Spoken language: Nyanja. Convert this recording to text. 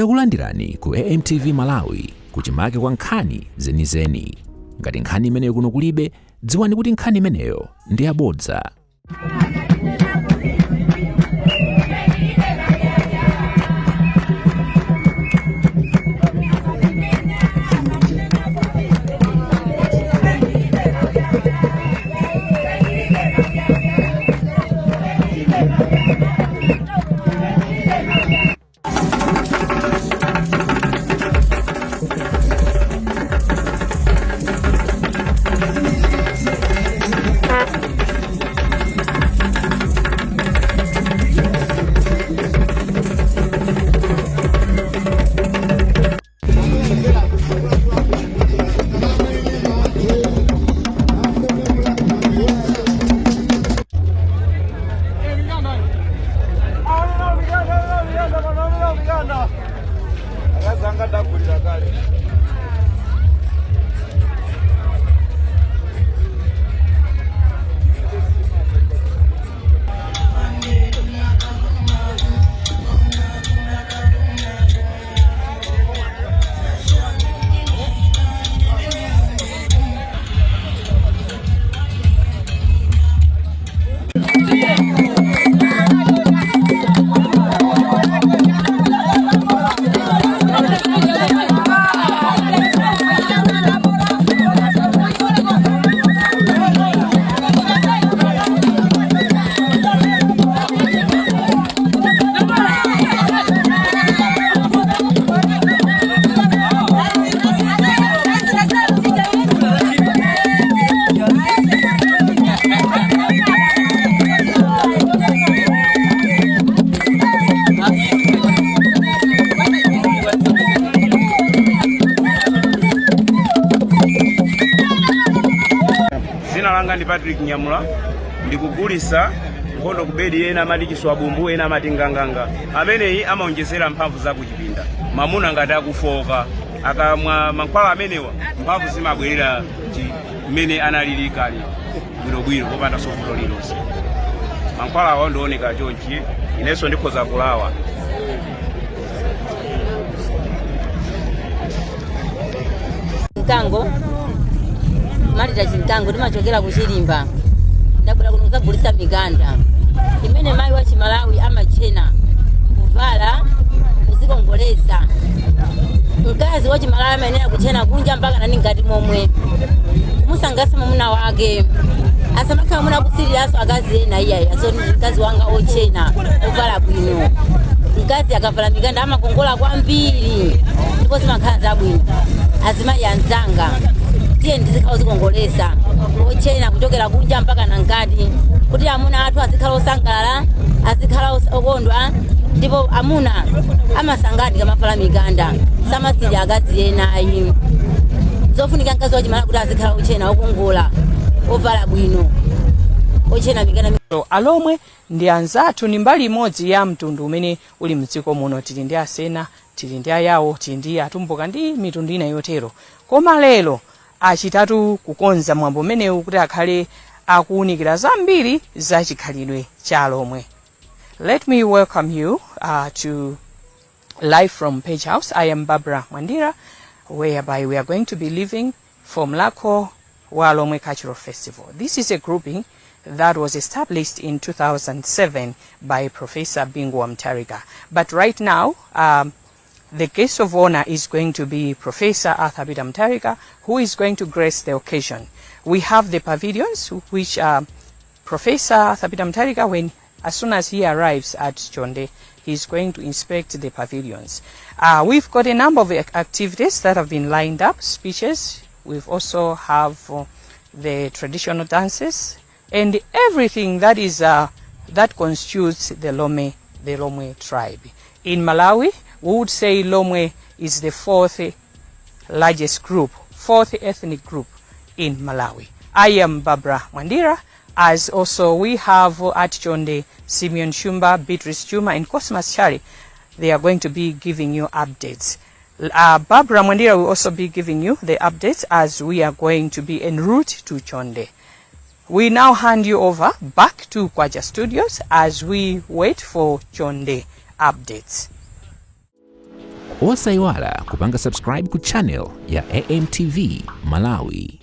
Takulandirani ku AMTV Malawi, kuchimake kwa nkhani zenizeni. Ngati nkhani imeneyo kuno kulibe, dziwani kuti nkhani imeneyo ndi yabodza. Zina langa ndi Patrick Nyamula, ndikugulisa nkhondo kubedi. Ena amati chiswabumbu, ena amati nganganga. Ameneyi amaonjezera mphamvu za kuchipinda. Mamuna ngati akufoka, akamwa mankhwala amenewa, mphamvu zimabwerera mmene analili kale bwinobwino, popanda vuto lililonse. Mankhwala awa ndioneka chonchi, inenso ndikhoza kulawa. Mkango Marita Chimkango, timachokera ku Chilimba. Ndabwera kuno kuzagulitsa mikanda imene mayi wa Chimalawi amachena kuvala kuzikongolesa. Mkazi wa Chimalawi amayenera kuchena kunja mpaka nani ngati momwe kumusangalatsa mwamuna wake, asamakhala mwamuna kusiriranso akazi ena, iyayi. Aso mkazi wanga ochena, ovala bwino. Mkazi akavala mikanda amakongola kwambiri ndipo zimakhala zabwino. Azimayi anzanga, tiye ndizikhala ozikongolesa, ochena kuchokera kunja mpaka na mkati, kuti amuna athu azikhala osangalala, azikhala okondwa. Ndipo amuna amasangalala tikamavala mikanda, samasirira akazi ena ayi. Zofunika mkazi wachimalawi kuti azikhala ochena, okongola, ovala bwino, ochena mikanda. So, Alomwe ndi anzathu, ni mbali imodzi ya mtundu umene uli mdziko muno. Tili ndi Asena, tili ndi Ayawo, tili ndi Atumbuka ndi mitundu ina yotero. Koma lero achitatu kukonza mwambo umenewu kuti akhale akuwunikira zambiri za chikhalidwe cha Alomwe. Let me welcome you to Live from Page House. I am Barbara Mwandira, whereby we are going to be leaving for Mulhako wa Alomwe Cultural Festival. This is a grouping that was established in 2007 by Professor Bingu wa Mutharika. But right now, the guest of honor is going to be Professor Arthur Peter Mutharika, who is going to grace the occasion. We have the pavilions, which Professor Arthur Peter Mutharika, when as soon as he arrives at Chonde, he's going to inspect the pavilions. We've got a number of activities that have been lined up, speeches. We've also have the traditional dances and everything that constitutes the Lomwe tribe. In Malawi, we would say Lomwe is the fourth largest group, fourth ethnic group in Malawi. I am Barbara Mwandira, as also we have at Chonde Simeon Shumba, Beatrice Chuma, and Cosmas Chari. They are going to be giving you updates. Barbara Mwandira will also be giving you the updates as we are going to be en route to Chonde. We now hand you over back to Kwacha Studios as we wait for Chonde updates. Osayiwala kupanga subscribe ku channel ya AMTV Malawi.